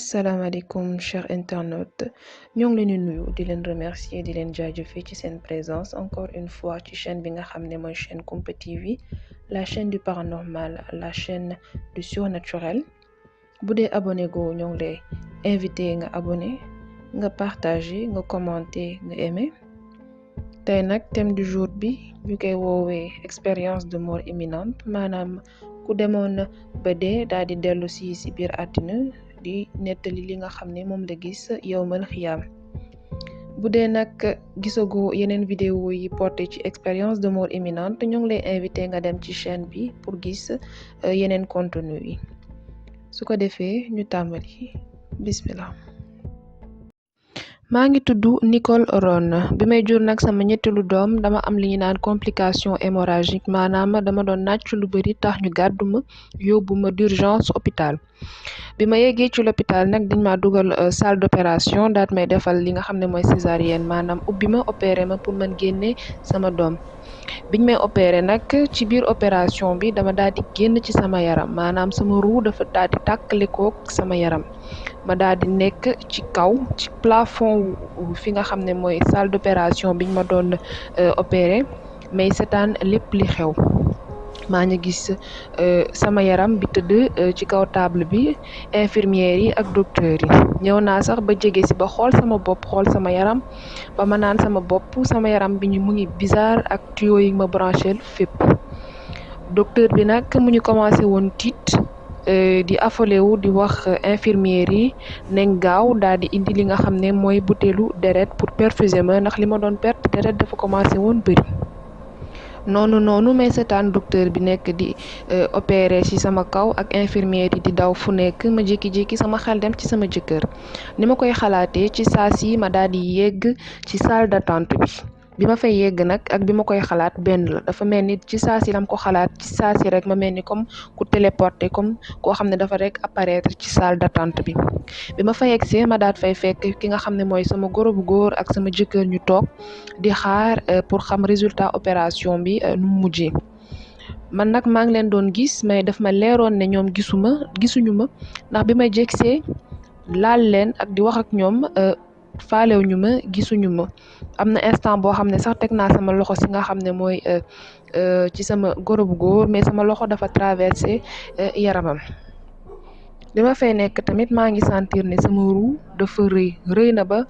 asalaamaaleykum chers internautes ñoo ngi leen di nuyu di leen remercier di leen jaajëfee ci seen présence encore une fois ci chaîne bi nga xam ne mooy chaîne Kumpa TV la chaîne du paranormal la chaîne du surnaturel bu dee abonné go ñoo ngi lay invité nga abonné nga partagé nga commenté nga aimé tey nag thème du jour bi ñu koy woowee expérience de mort imminente maanaam ku demoon ba dee daal di dellu si biir àddina di nettali li nga xam ne moom la gis yowmal xiyaam bu dee nag gisagoo yeneen vidéo yi porté ci expérience de mort imminente ñu ngi lay invité nga dem ci chaîne bi pour gis yeneen contenu yi su ko defee ñu tàmbali bismillah. maa ngi tudd Nicole Ron bi may jur nag sama ñetteelu doom dama am li ñu naan complication hémorragique maanaam dama doon nàcc lu bëri tax ñu gàddu ma yóbbu ma d'urgence hôpital bi ma yeggee ci l'hôpital nag dañ ma dugal salle d'opération daat may defal li nga xam ne mooy césarienne maanaam ubbi ma opéré ma pour man génne sama doom biñ may opéré nag ci biir opération bi dama daal di génn ci sama yaram maanaam sama ruu dafa daal di tàkkalikook sama yaram ma daal di nekk ci kaw ci plafond fi nga xam ne mooy salle d'opération biñ ma doon opéré mais seetaan lépp li xew maa ngi gis sama yaram bi tëdd ci kaw table bi infirmières yi ak docteurs yi ñëw naa sax ba jege si ba xool sama bopp xool sama yaram ba ma naan sama bopp sama yaram bi mu ngi bizarre ak tuyaux yi ma branché fépp docteur bi nag mu ñu commencé woon tiit di affolé wu di wax infirmières yi nañ gaaw daal di indi li nga xam ne mooy butéelu deret pour perfuser ma ndax li ma doon perte deret dafa commencé woon bëri noonu may seetaan docteur bi nekk di opéré ci sama kaw ak infirmière yi di daw fu nekk ma jékki-jékki sama xel dem ci sama jëkkër ni ma koy xalaatee ci saa si ma daal di yegg ci salle d'attente bi ma fay yegg nag ak bi ma koy xalaat benn la dafa mel ni ci saa si lam ko xalaat ci saa si rek ma mel ni comme ku téléporté comme koo xam ne dafa rek apparaître ci salle d'attente bi ma fa yeggsee ma daat fay fekk ki nga xam ne mooy sama goro bu góor ak sama jëkkër ñu toog di xaar pour xam résultat opération bi nu mu mujjee man nag maa ngi leen doon gis mais daf ma leeroon ne ñoom gisuñu ma ndax bi ma jegsee laal leen ak di wax ak ñoom faalew ñu ma gisuñu ma am na instant boo xam ne sax teg naa sama loxo si nga xam ne mooy ci sama goro bu góor mais sama loxo dafa traversé yaramam bi ma fay nekk tamit maa ngi sentir ne sama ruu dafa rëy na ba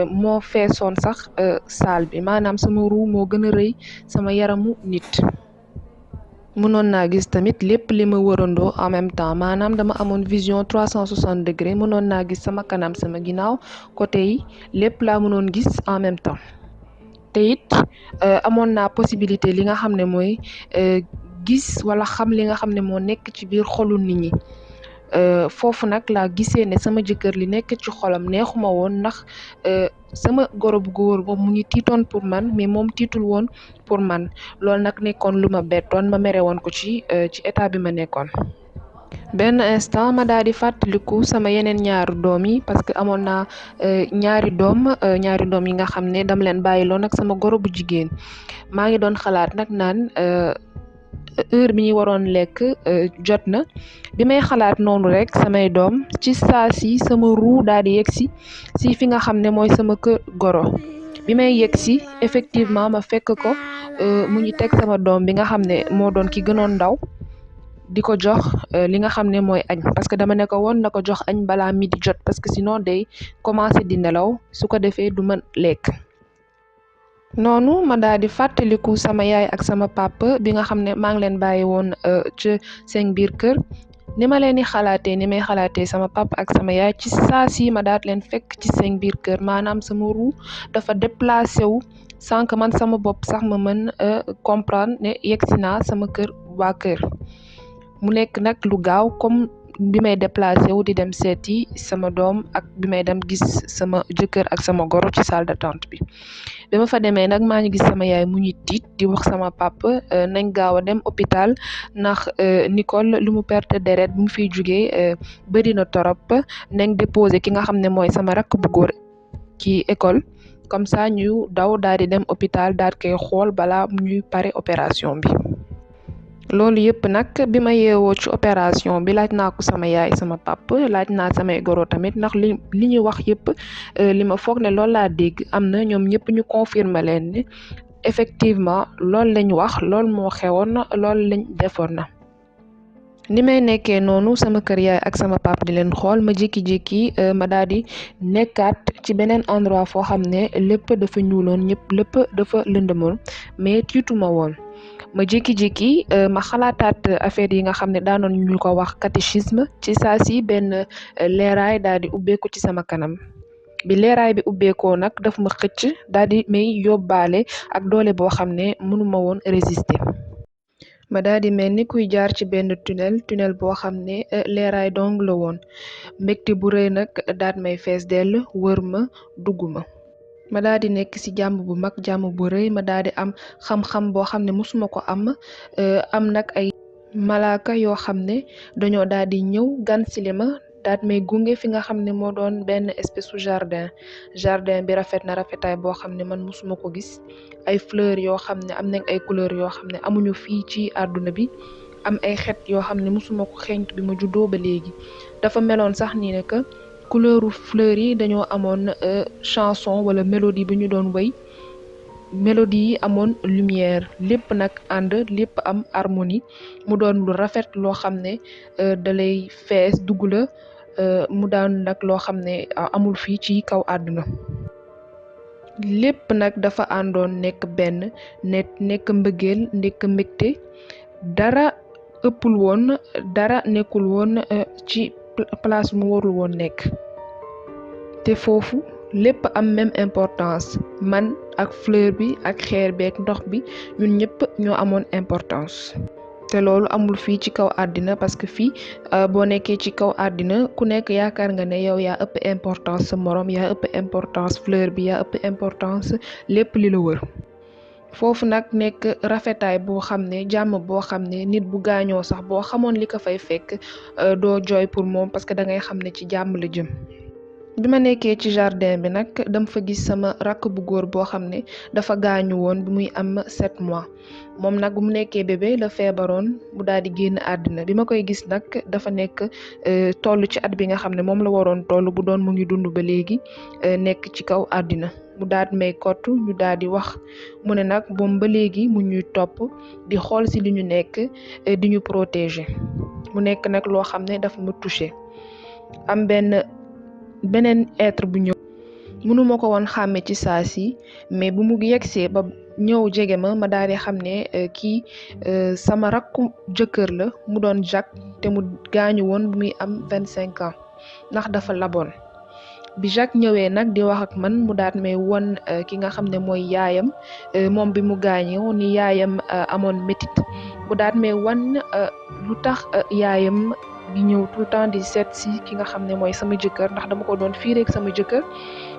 moo feesoon sax salle bi maanaam sama ruu moo gën a rëy sama yaramu nit mënoon naa gis tamit lépp li ma wërandoo en même temps maanaam dama amoon vision 360 degrés mënoon naa gis sama kanam sama ginnaaw côté yi lépp laa mënoon gis en même temps te it amoon naa possibilité li nga xam ne mooy gis wala xam li nga xam ne moo nekk ci biir xolu nit ñi foofu nag laa gisee ne sama jëkkër li nekk ci xolam neexuma woon ndax sama goro bu góor boobu mu ngi tiitoon pour man mais moom tiitul woon pour man loolu nag nekkoon lu ma bettoon ma mere woon ko ci état bi ma nekkoon. benn instant ma daal di fàttaliku sama yeneen ñaari doom yi parce que amoon naa ñaari doom yi nga xam ne dama leen bàyyiloon ak sama goro bu jigéen maa ngi doon xalaat nag naan heure bi ñu waroon lekk jot na bi may xalaat noonu rek samay doom ci saa si sama ruu daal di yegg si fi nga xam ne mooy sama kër goro bi may yegg si effectivement ma fekk ko mu ngi teg sama doom bi nga xam ne moo doon ki gënoon ndaw di ko jox li nga xam ne mooy añ parce que dama ne ko woon na ko jox añ balaa midi jot parce que sinon day commencé di nelaw su ko defee du mën lekk noonu ma daal di fàttaliku sama yaay ak sama papa bi nga xam ne maa ngi leen bàyyi woon ci seen biir kër ni ma leen di xalaatee ni may xalaatee sama papa ak sama yaay ci saa si ma daat leen fekk ci seen biir kër maanaam sama ruu dafa déplacé wu sans que man sama bopp sax ma mën comprendre ne yegsi naa sama kër waa kër mu nekk nag lu gaaw comme bi may déplacé wu di dem seeti sama doom ak bi may dem gis sama jëkkër ak sama goro ci salle d'attente bi ma fa demee nag maa ngi gis sama yaay mu ngi tiit di wax sama papa nañ gaaw a dem hôpital ndax Nicole lu mu perte deret bu mu fiy jugee bëri na torop nañ déposé ki nga xam ne mooy sama rakk bu góor ci école comme ça ñu daw daal di dem hôpital daal koy xool balaa ñuy pare opération bi loolu yëpp nag bi ma yeewoo ci opération bi laaj naa ko sama yaay sama papa laaj naa samay goro tamit ndax li ñu wax yëpp li ma foog ne loolu laa dégg am na ñoom ñëpp ñu confirmer leen ne effectivement loolu lañ wax loolu moo xewoon loolu lañ defoon na. ni may nekkee noonu sama kër yaay ak sama papa di leen xool ma jékki-jékki ma daal di nekkaat ci beneen endroit foo xam ne lépp dafa ñuuloon ñëpp lépp dafa lëndëmoon mais tiituma woon. ma jékki-jékki ma xalaataat affaire yi nga xam ne daanoon ñu ko wax catéchisme ci saa si benn leeraay daal di ubbeeku ci sama kanam bi leeraay bi ubbeekoo nag daf ma xëcc daal di may yóbbaale ak doole boo xam ne mënuma woon résister. ma daal di mel ni kuy jaar ci benn tunnel boo xam ne leeraay dong la woon mbégte bu rëy nag daal may fees dell wër ma dugg ma daal di nekk ci jàmm bu mag jàmm bu rëy ma daal di am xam-xam boo xam ne mosuma ko am nag ay malaaka yoo xam ne dañoo daal di ñëw gan si li ma daat may gunge fi nga xam ne moo doon benn espèce su jardin bi rafet na rafetaay boo xam ne man mosuma ko gis ay fleur yoo xam ne am nañ ay couleur yoo xam ne amuñu fii ci àdduna bi am ay xet yoo xam ne mosuma ko xeeñtu bi ma juddoo ba léegi dafa meloon sax nii ne que couleuru fleur yi dañoo amoon chanson wala mélodie bi ñu doon wéy mélodie yi amoon lumière lépp nag ànd lépp am harmonie mu doon lu rafet loo xam ne dalay fees dugg la mu daan nag loo xam ne amul fii ci kaw àdduna lépp nag dafa àndoon nekk benn nekk mbëggeel nekk mbégte dara ëppul woon dara nekkul woon ci place mu warul woon nekk te foofu lépp am même importance man ak fleur bi ak xeer bi ak ndox bi ñun ñëpp ñoo amoon importance te loolu amul fii ci kaw àddina parce que fii boo nekkee ci kaw àddina ku nekk yaakaar nga ne yow yaa ëpp importance sa morom yaa ëpp importance fleur bi yaa ëpp importance lépp li la wër foofu nag nekk rafetaay boo xam ne jàmm boo xam ne nit bu gaañoo sax boo xamoon li ko fay fekk doo jooy pour moom parce que da ngay xam ne ci jàmm la jëm bi ma nekkee ci jardin bi nag dama fa gis sama rakk bu góor boo xam ne dafa gaañu woon bi muy am 7 mois moom nag bu mu nekkee bébé la feebaroon mu daal di génn àddina bi ma koy gis nag dafa nekk toll ci at bi nga xam ne moom la waroon toll bu doon mu ngi dund ba léegi nekk ci kaw àddina mu daal di may kott ñu daal di wax mu ne nag moom ba léegi mu ñuy topp di xool si li ñu nekk di ñu protéger mu nekk nag loo xam ne dafa ma touché am beneen être bu ñëw mënuma ko woon xàmme ci saa si mais bu mu yegsee ba ñëw jege ma daal di xam ne kii sama rakku jëkkër la mu doon Jacques te mu gaañu woon bu muy am 25 ans ndax dafa laboon bi Jacques ñëwee nag di wax ak man mu daat may won ki nga xam ne mooy yaayam moom bi mu gaañoo ni yaayam amoon métit mu daat may wan lu tax yaayam di ñëw tout le temps di seet si ki nga xam ne mooy sama jëkkër ndax dama ko doon fii rek sama jëkkër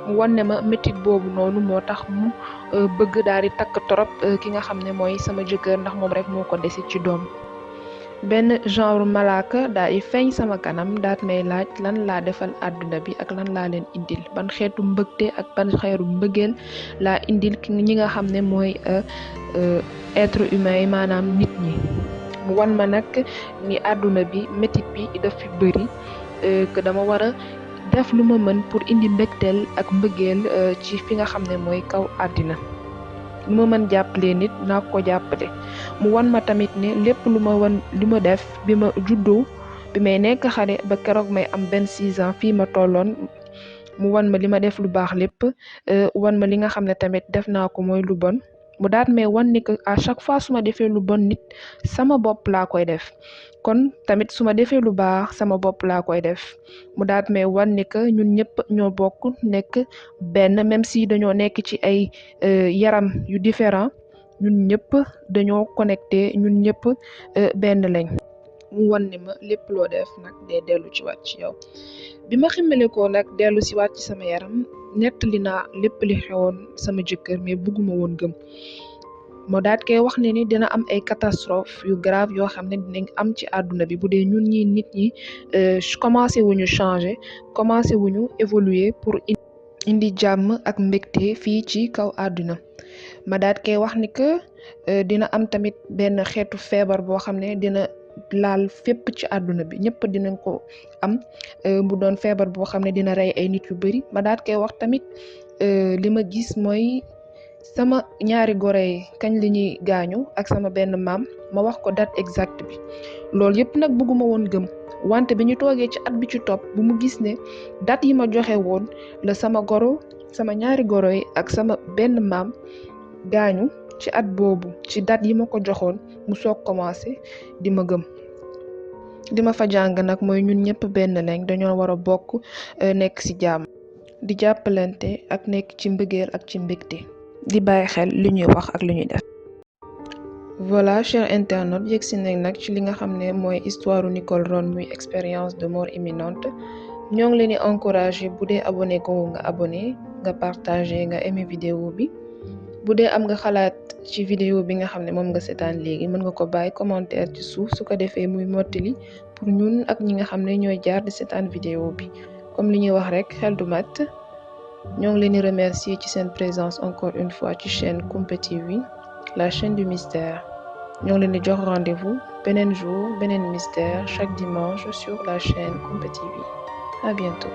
mu wan ne ma métit boobu noonu moo tax mu bëgg daal di takk torop ki nga xam ne mooy sama jëkkër ndax moom rek moo ko desi ci doom benn genre malaaka daal di feeñ sama kanam daat may laaj lan laa defal àdduna bi ak lan laa leen indil ban xeetu mbëgte ak ban xeetu mbëggeel laa indil ñi nga xam ne mooy être humain yi maanaam nit ñi mu wan ma nag ni àdduna bi métit bi daf fi bëri que dama war a def lu ma mën pour indi mbégteel ak mbëggeel ci fi nga xam ne mooy kaw àddina lu ma mën jàppale nit naa ko jàppale mu wan ma tamit ne lépp lu ma def bi ma juddoo bi may nekk xale ba keroog may am 26 ans fii ma tolloon mu wan ma li ma def lu baax lépp wan ma li nga xam ne tamit def naa ko mooy lu bon mu daat may wan ni que à chaque fois su ma defee lu bon nit sama bopp laa koy def kon tamit su ma defee lu baax sama bopp laa koy def mu daat may wan ni que ñun ñëpp ñoo bokk nekk benn même si dañoo nekk ci ay yaram yu différent ñun ñëpp dañoo connecté ñun ñëpp benn lañ mu wan ni ma lépp loo def nag day dellu ci waat ci yow bi ma ximmale ko nag dellu si waat ci sama yaram nettali naa lépp li xewoon sama jëkkër mais bugguma woon gëm moo daat koy wax ne ni dina am ay catastrophe yu grave yoo xam ne dinañ am ci àdduna bi bu dee ñun ñi nit ñi commencé wuñu changer commencé wuñu évoluer pour indi jàmm ak mbégte fii ci kaw àdduna ma daat koy wax ni que dina am tamit benn xeetu feebar boo xam ne dina laal fépp ci àdduna bi ñëpp dinañ ko am bu doon feebar boo xam ne dina rey ay nit yu bari ma daat koy wax tamit li ma gis mooy sama ñaari gore yi kañ li ñuy gaañu ak sama benn maam ma wax ko date exacte bi loolu yëpp nag bëgguma woon gëm wante bi ñu toogee ci at bi ci topp bu mu gis ne date yi ma joxe woon la sama ñaari goro yi ak sama benn maam gaañu ci at boobu ci date yi ma ko joxoon mu soog commencé di ma gëm di ma fa jàng nag mooy ñun ñëpp benn lañ dañoo war a bokk nekk ci jàmm di jàppalante ak nekk ci mbëggeel ak ci mbégte di bàyyi xel li ñuy wax ak li ñuy def. Voilà chers internautes yegg si nañ nag ci li nga xam ne mooy histoire Nicole Ron muy expérience de mort imminente ñoo ngi leen di encouragé bu dee abonné ko nga abonné nga partagé nga aimé vidéo bi bu dee am nga xalaat ci vidéo bi nga xam ne moom nga seetaan léegi mën nga ko bàyyi commentaire ci suuf su ko defee muy mottali pour ñun ak ñi nga xam ne ñooy jaar di seetaan vidéo bi comme li ñuy wax rek xel du mat ñoo ngi leen di remercier ci seen présence encore une fois ci chaîne Koumpa TV la chaîne du mystère ñoo ngi leen di jox rendez-vous beneen jour beneen mystère chaque dimanche sur la chaîne Koumpa TV. À bientôt.